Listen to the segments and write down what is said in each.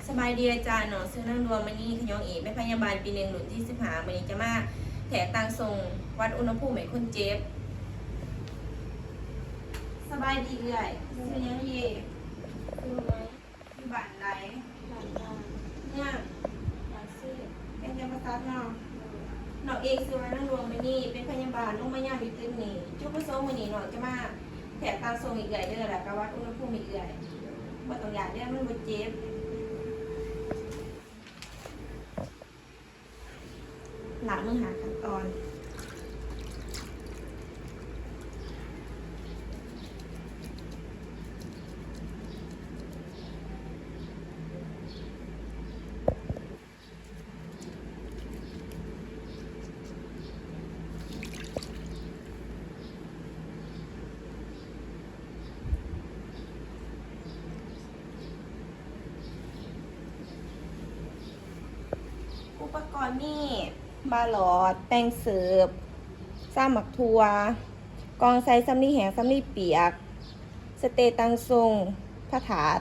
ສະບາຍດີອາຈານເນາະ, ຊື່ນາງດວງມະນີ ຂະຫຍອງເອກ, ແມ່ນພະຍາບານປີໜຶ່ງ ລຸ້ນທີສິບຫ້າ. ມື້ນີ້ຈະມາແທກຕ່າງຊົງ ວັດອຸນຫະພູມໃຫ້ຄົນເຈັບ. ສະບາຍດີເອື້ອຍ, ຊື່ຫຍັງເດ? ຊື່ໄມ. ຢູ່ບ້ານໃດ? ບ້ານ ບ້ານ ເມືອງ ບ້ານເຊກ ແຂວງຈຳປາສັກເນາະ. ນ້ອງເອກຊື່ວ່ານາງດວງມະນີ ເປັນພະຍາບານໂຮງໝໍຍາມຢູ່ຕຶກນີ້. ຈຸດປະສົງມື້ນີ້ນ້ອງຈະມາແທກຕ່າງຊົງໃຫ້ເອື້ອຍເດີ ແລ້ວກະວັດອຸນຫະພູມໃຫ້ເອື້ອຍ. ບໍ່ຕ້ອງຢ້ານເດີ ມັນບໍ່ເຈັບ. ລ້າງມືຫ້າຂັ້ນຕອນ. ອຸປະກອນມີ ບາຫຼອດ, ແປ້ງເສີບ, ຊາໝາກຖົ່ວ, ກ່ອງໃສ່ສຳລີແຫ້ງ, ສຳລີປຽກ, ສະເຕຕັງຊົງ, ພະຖາດ.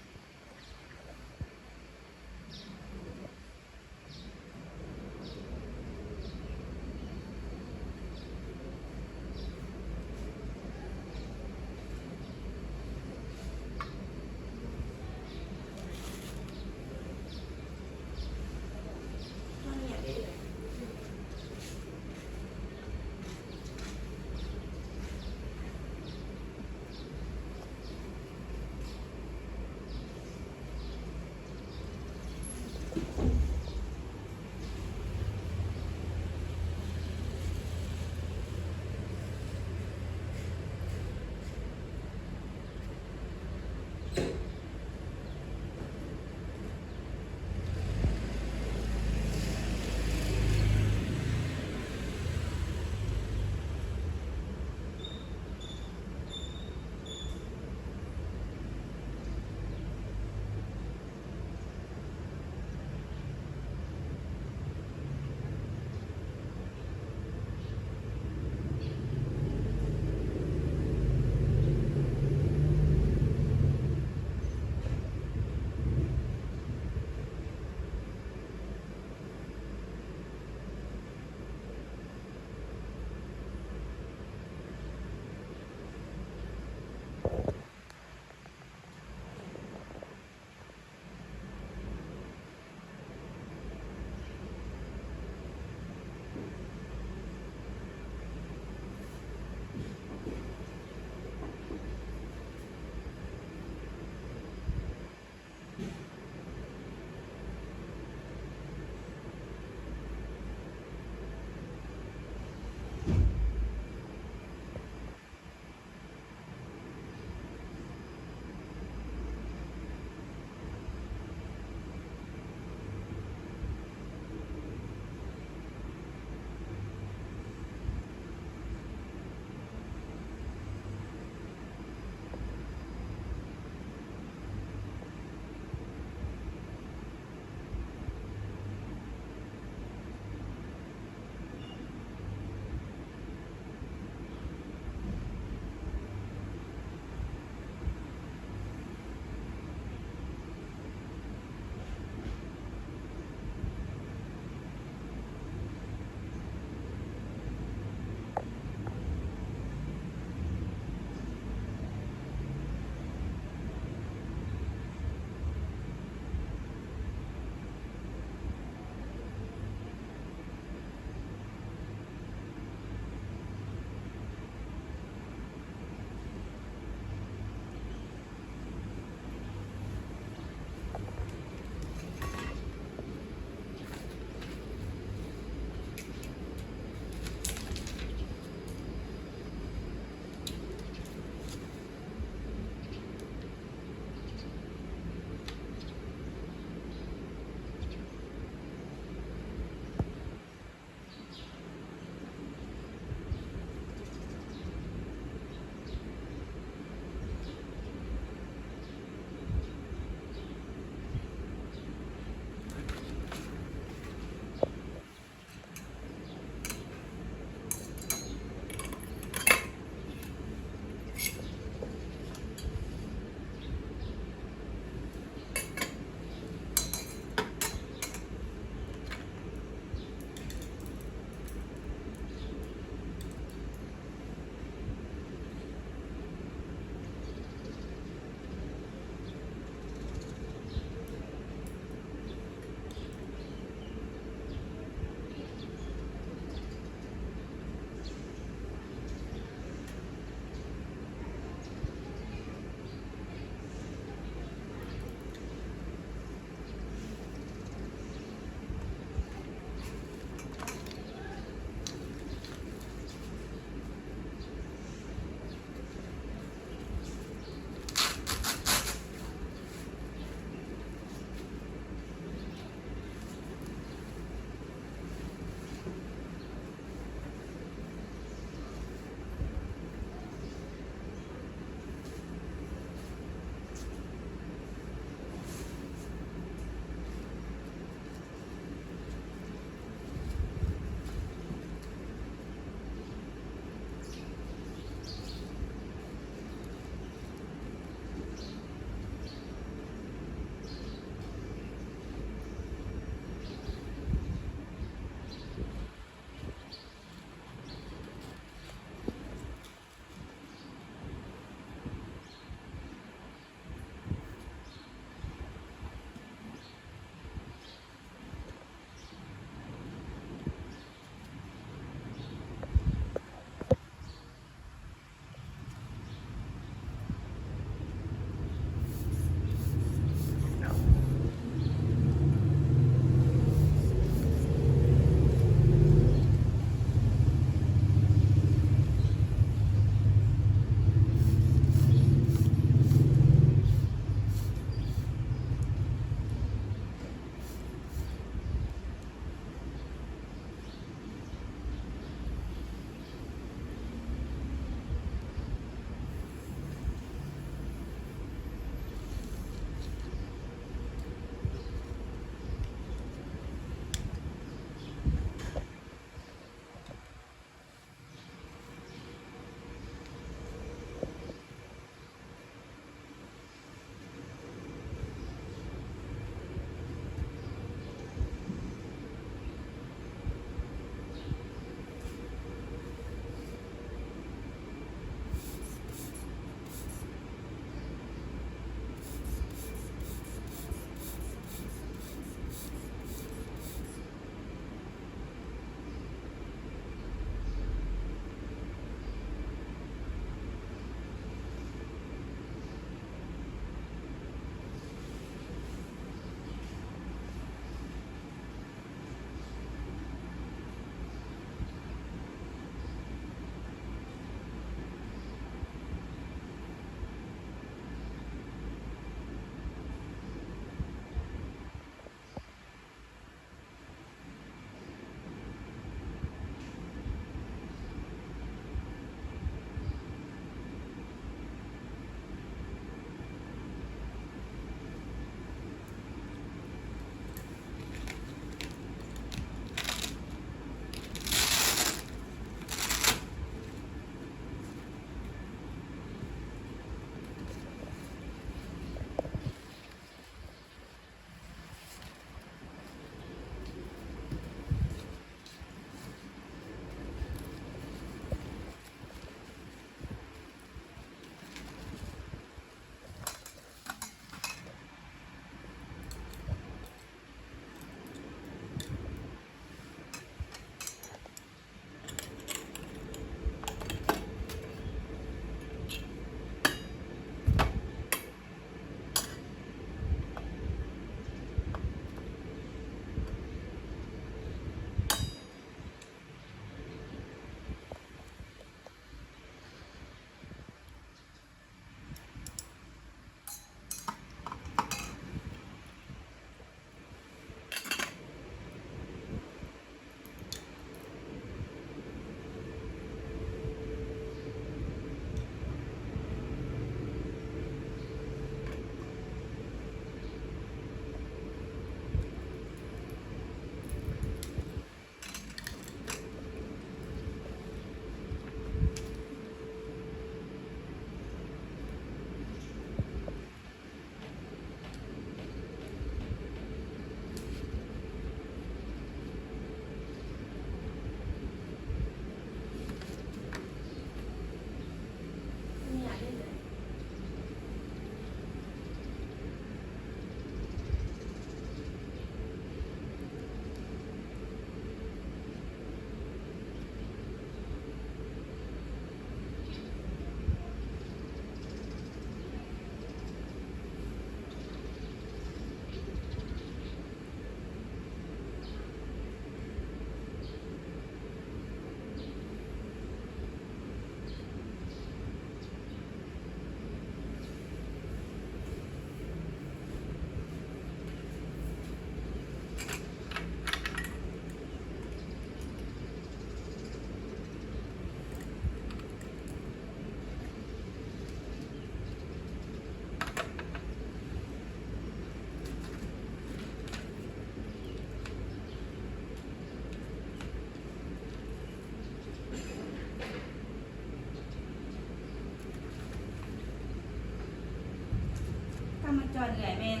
ເອື້ອຍແມ່ນ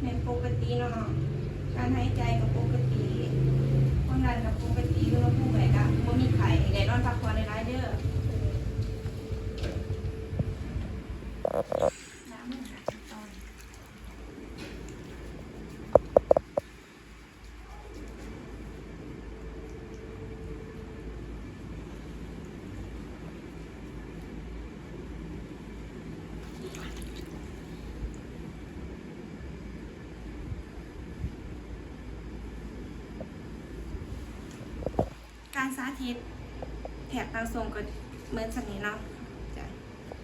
ແມ່ນປົກກະຕິເນາະ ການຫາຍໃຈກໍປົກກະຕິ ຄວາມດັນກໍປົກກະຕິ ອຸນຫະພູມເອື້ອຍກໍບໍ່ມີໄຂ້ ເອື້ອຍນອນພັກຜ່ອນຫຼາຍໆເດີ. ການສາທິດແພກຮ່າງຊົງກໍເໝິດສ່ຳນີ້ເນາະ.